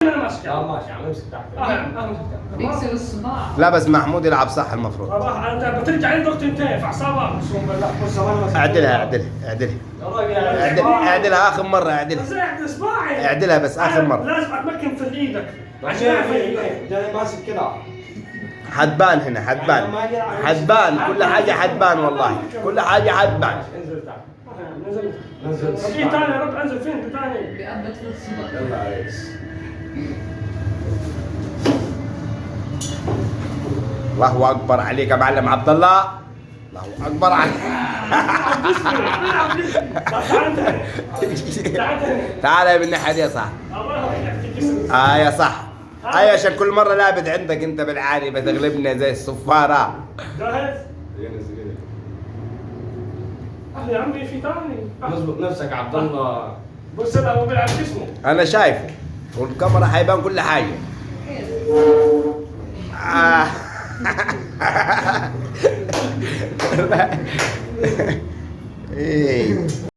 انا ماسك. لا ماشي، عم امسك تحت. امسك تحت. بيكسر الصباع. لا بس محمود يلعب صح المفروض. صباح انت بترجع عندك تنتهي في اعصابك. اقسم بالله بص انا ماسك. اعدلها اعدلها اعدلها. يا راجل. اعدلها اعدلها اخر مرة، اعدلها. ازاي اعدل اصبعي؟ اعدلها بس اخر مرة. لازم اتمكن في ايدك عشان عشان اعرف إيدك. ده ماسك كده. حتبان هنا، حتبان حتبان كل حاجة، حتبان والله كل حاجة حتبان. انزل تحت. نزل. نزل. في ثاني يا رب، انزل فين في ثاني؟ بيقبض في الصباع. يلا يا ريس. الله اكبر عليك يا معلم عبد الله، الله اكبر عليك. بيلعب جسمي. تعال ثاني، تعال ثاني. تعال من الناحية دي يا صاحبي. الله يخليك في جسمي. اه يا صح، ايوه عشان كل مرة لابد عندك انت بالعالي بتغلبنا زي الصفاره. جاهز؟ نزل كده. يا عمي في ثاني. اظبط نفسك عبد الله. بص لا هو بيلعب جسمه. انا شايفه والكاميرا حيبان كل حاجة. آه. إيه.